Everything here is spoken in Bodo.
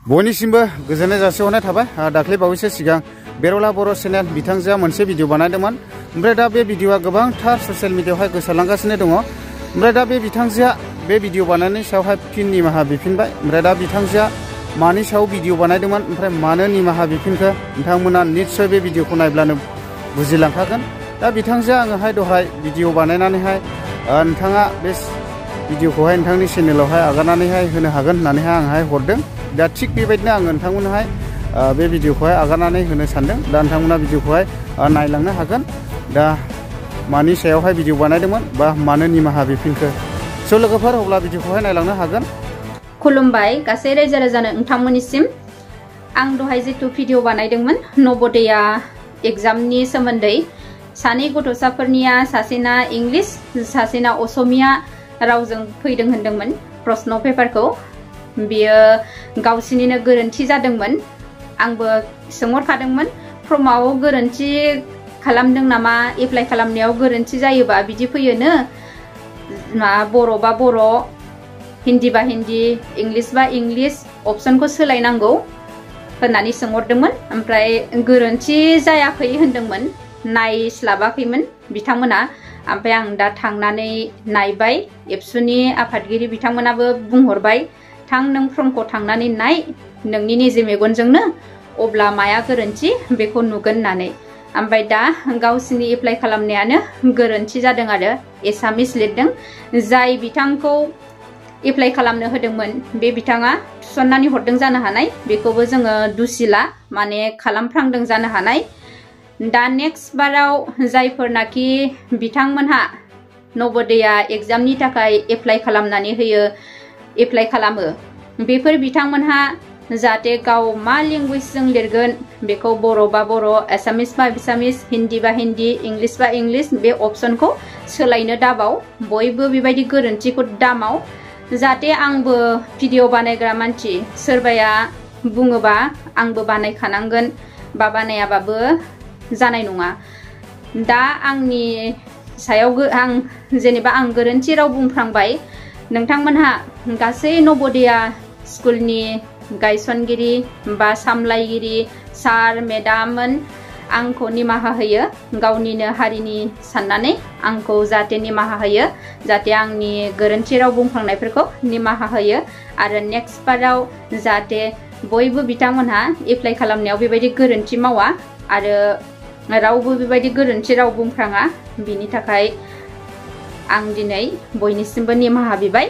बयनिसिमबो गोजोननाय जासिहरनाय थाबाय। दाख्लै बावैसो सिगां बेरला बर' चेनेल बिथांजोआ मोनसे भिडिअ बानायदोंमोन। ओमफ्राय दा बे भिडिअआ गोबांथार ससियेल मिडियायावहाय गोसारलांगासिनो दङ। ओमफ्राय दा बे बिथांजोआ बे भिडिअ बानायनायनि सायावहाय फिन निमाहा बिफिनबाय। ओमफ्राय दा बिथांजोआ मानि सायाव भिडिअ बानायदोंमोन ओमफ्राय मानो निमाहा बिफिनखो नोंथांमोना निस्सय बे भिडिअखौ नायब्लानो बुजिलांखागोन। दा बिथांजोआ आङोहाय दहाय भिडिअ बानायनानैहाय नोंथाङा बे भिडिअखौहाय नोंथांनि चेनेलावहाय आगारनानैहाय होनो हागोन होननानैहाय आंहाय हरदों। दा थिग बेबायदिनो आङो नोंथांमोनहाय बे भिडिअखौहाय आगारनानै होनो सानदों। दा नोंथांमोना भिडिअखौहाय नायलांनो हागोन। दा मानि सायावहाय भिडिअ बानायदोंमोन बा मानो निमाहा बिफिनखो स' लोगोफोर अब्ला भिडिअखौहाय नायलांनो हागोन। खुलुमबाय गासै रायजो राजानो नोंथांमोननिसिम। आं दहाय जितु भिडिअ बानायदोंमोन नवोदया एग्जामनि सोमोन्दै सानै गथ'साफोरनिया सासेना इंलिश सासेना असमिया रावजों फैदों होनदोंमोन प्रश्न पेपारखौ। बियो गावसिनिनो गोरोन्थि जादोंमोन। आंबो सोंहरखादोंमोन फर्माव गोरोन्थि खालामदों नामा, एप्लाइ खालामनायाव गोरोन्थि जायोबा बिदि फैयोनो, बर' बा बर', हिन्दी बा हिन्दी, इंलिश बा इंलिश अपसनखौ सोलायनांगौ होननानै सोंहरदोंमोन। ओमफ्राय गोरोन्थि जायाखै होनदोंमोन, नायस्लाबाखैमोन बिथांमोना। ओमफ्राय आं दा थांनानै नायबाय, एबसुनि आफादगिरि बिथांमोनाबो बुंहरबाय थां नों फर्मखौ थांनानै नाय नोंनि निजे मेगनजोंनो, अब्ला माया गोरोन्थि बेखौ नुगोन होननानै। ओमफ्राय दा गावसिनि एप्लाइ खालामनायानो गोरोन्थि जादों आरो एसामिस लिरदों। जाय बिथांखौ एप्लाइ खालामनो होदोंमोन बे बिथाङा थिसननानै हरदों जानो हानाय, बेखौबो जोङो दुसिला, माने खालामफ्रांदों जानो हानाय। दा नेक्स्ट बाराव जायफोरनाखि बिथांमोनहा नवोदया एग्जामनि थाखाय एप्लाइ खालामनानै होयो, एप्लाइ खालामो, बेफोर बिथांमोनहा जाहाथे गाव मा लेंगुवेजजों लिरगोन बेखौ बर' बा बर', एसामिस बा एसामिस, हिन्दी बा हिन्दी, इंलिश बा इंलिश बे अपसनखौ सोलायनो दाबाव। बयबो बेबायदि गोरोन्थिखौ दामाव। जाहाथे आंबो भिडिअ बानायग्रा मानसि सोरबाया बुङोबा आंबो बानायखानांगोन बा बानायाबाबो जानाय नङा। दा आंनि सायाव आं जेनेबा आं गोरोन्थि राव बुंफ्रांबाय। नोंथांमोनहा गासै नवोदया स्कुलनि गायसनगिरि बा सामलायगिरि सार मेडाममोन आंखौ निमाहा होयो, गावनिनो हारिनि साननानै आंखौ जाहाथे निमाहा होयो, जाहाथे आंनि गोरोन्थि राव बुंफ्लांनायफोरखौ निमाहा होयो। आरो नेक्स्ट बाराव जाहाथे बयबो बिथांमोनहा एप्लाइ खालामनायाव बेबायदि गोरोन्थि मावा आरो रावबो बेबायदि गोरोन्थि राव बुंफ्राङा, बिनि थाखाय आं दिनै बयनिसिमबो निमाहा बिबाय।